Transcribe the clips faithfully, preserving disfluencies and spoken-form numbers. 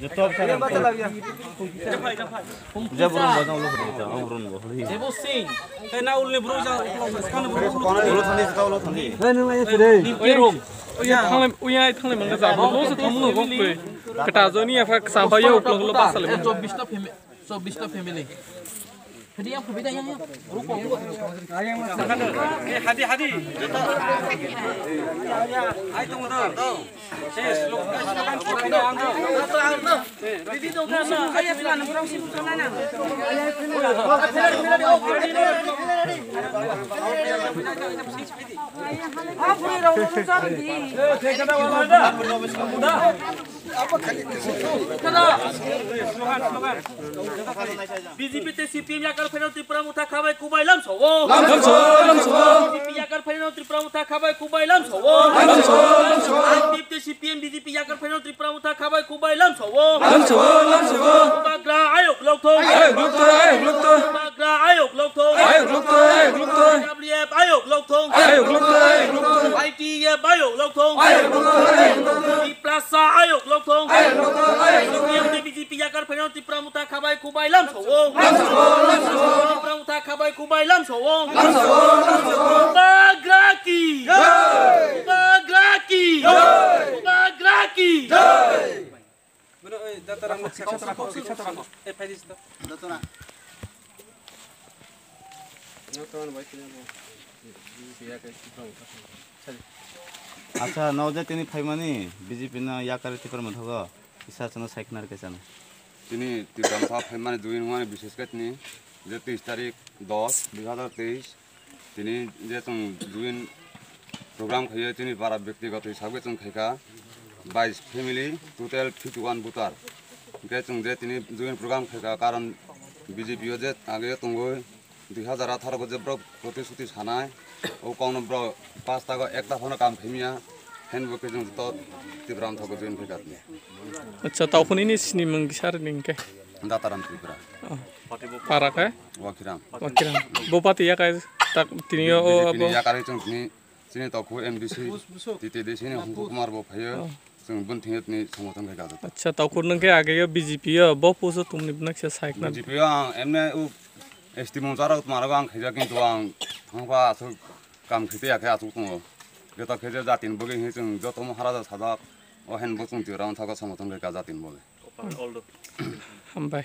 Joto bwsa. Jabo rung bo, jabo rung bo. Jabo sing. Tei na ulni bwrwi jang ulo thani, ulo thani. Ni bwrwi rung. Uya thanglai, uya thanglai mangga jabo. Bo se thangmung no gok kwe. Kata joni ya pha ksa pha yo ulo ulo basa le. Chobbish ta family. Chobbish ta family. Hadi yang, hadi yang, yang. Hadi, hadi. Ai tong do. B J P tei C P M yakar phaino Tripura motha khabai kubai lamsao. Lamsao, lamsao. B J P yakar phaino Tripura motha khabai kubai lamsao. Lamsao, lamsao. I P F tei C P M B J P yakar phaino Tripura motha khabai kubai lamsao. Lamsao, lamsao. Bubagra ayok lokthong. Ayok lokthong, ayok lokthong. Bubagra ayok lokthong. Ayok lokthong, ayok lokthong. W F ayok lokthong. Ayok lokthong, ayok lokthong. I T F ayok lokthong. Ayok lokthong, ayok lokthong. Tiprasa ayok lokthong. Ayok lokthong, ayok lokthong. B J P yakar phaino Tripura motha khabai kubai lamsao. Lamsao, lamsao. Tripura motha khabai kubai lamsao. Lamsao, lamsao. Bubagra ki. Jai. Bubagra ki. Jai. Bubagra ki. Jai. Mano, oi, dataram, dataram, eh, phai di sito. Dataram. Acha, no je tini phaimani B J P no yakari Tipra mothogo, kisa chano saiknar kisa no. Tini Tipra motha phaimani dui nungmani bishesh khe tini je teis tarik dos dui hazar teis, tini je chwng join program khaio, tini para byaktigoto hisab khe chwng khaikha bais family, total fifty one voter. Hinkhe chwng je tini join program khaikha, karon B J P o je ageo tongoi dui hazar atharo bo je borok protisuti sanai, o kokno borok pastago ekta phano kam khaimya, haino bo khe chwng joto Tipra mothogo join khaikha tini. Acha, taukhuni ni sinimung kisa rini hinkhe? Dataram Tripura. Oh. Para khe? Wakiram. Wakiram. Bo party yakai tak tini o B J P ni abo. Yakarwi chwng tini chini tokhu M D C T T D C ni Hungku Kumar bo phaio. Oh. Chwng boni thwngwi tini somorthon khaikha joto. Acha, tokhu nwng khe ageo B J P o bo puso tumni bwnak se saikna. B J P o ang emne u S T mungsa rok tongmarok ang khaijak, kintu ang thangkha aswk kam khaitwi yakhe aswk tongo. Joto khe je jatini bagwi hinwi chwng joto moharaja sajak, o haino bo chwng Tipra mothogo somorthon khaikha jatini bagwi. Hambai.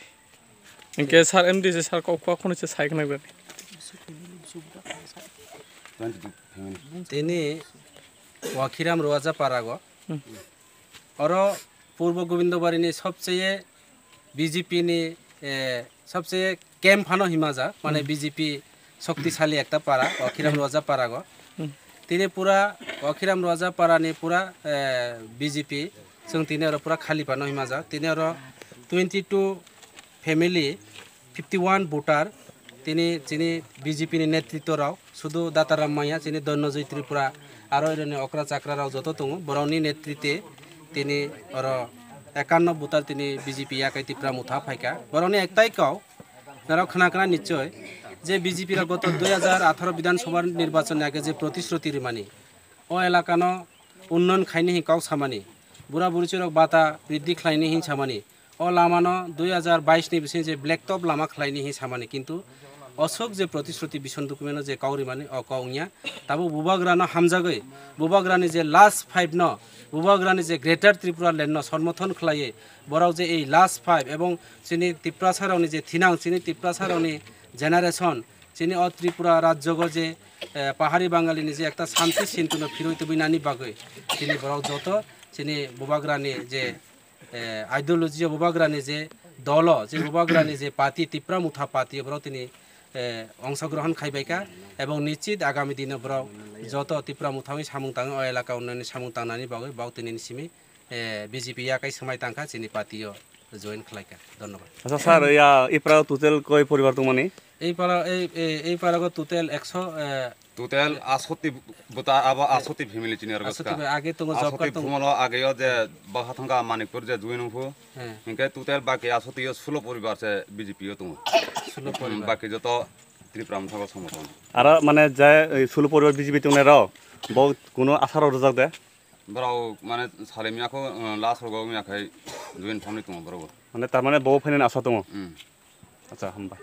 Hinkhe sir M D C sir kok kok kheno se sai khna gani. Tini Wakiram Roaja Parago. Hmm. Oro Purbo Gobindobari ni sobcheye B J P ni, eh, sobcheye camp phano himaja, mane Hmm. B J P shoktisali ekta para, Wakiram Roaja Parago. Hmm. Tini pura Wakiram Roaja Para ni pura, eh, B J P, chwng tini oro pura khali phano himaja. Tini oro twenty two family, fifty one voter, tini chini B J P ni netritwo rok, sudu Dataram Manya, chini Dhananjay Tripura, aro ironi okra chakra rok joto tongo, borokni netrite tini oro ekanno voter tini B J P yakai Tipra motha phaikha. Borokni ektai kok, norok khna khna nichoi, je B J P rok goto dui hazar atharo Bidhan Sabha nirbachon ni age je protishruti rimani, o elakano unnoyon khaini hin kok samani, bura buri chirok bata briddhi khlaini hin samani, o lamano dui hazar bais ni bising je black top lama khlaini hin samani, kintu osok je protishruti vision document o je kok rimani, o kok wngya. Tabuk Bubagrano hamjagwi, Bubagrani je last five no, Bubagrani je Greater Tripura Land no somorthon khlaiwi, borok je ei last five ebong chini Tiprasa rokni je thinang, chini Tiprasa rokni generation, chini o Tripura rajyogo je, eh, pahari Bangali ni je ekta shanti sintuno phirwi tubui nani bagwi chini borok joto chini Bubagrani je, eh, ideology o Bubagrani je dolo, je Bubagrani je party, Tipra Motha party, borok tini, eh, ongshogrohon khaibaikha, ebong nichit agami dino borok joto Tipra Motha wngwi samung tangwi o elaka unnayonni samung tangnani bagwi bok tini ni simi, eh, B J P yakai swmai tangkha chini party o join khlaikha. Dhonnobad. Acha sir, ya, ipra total koi poribar tongmani? Ei para, ei, ei, ei parago total ekso, eh, Total asoti buta abo asoti family chini aro asoti bwskha. Age tongo job card tongo. Asoti phumalo ageo je baha thangka Manikpur je join wngphu. He. Hinkhe total baki asoti yo sulo poribar se B J P o tongo. Sulo poribar. Baki joto Tripura Motha somorthon. Aro mane je, eh, sulo poribar B J P tongnai rok, bo kuno asha rok rwjak de? Borok mane salim yakho, uh, last rogo wngya khai join family tongo borok. Mane tar mane bo phainani asa tongo. Hmm. Acha, hamba.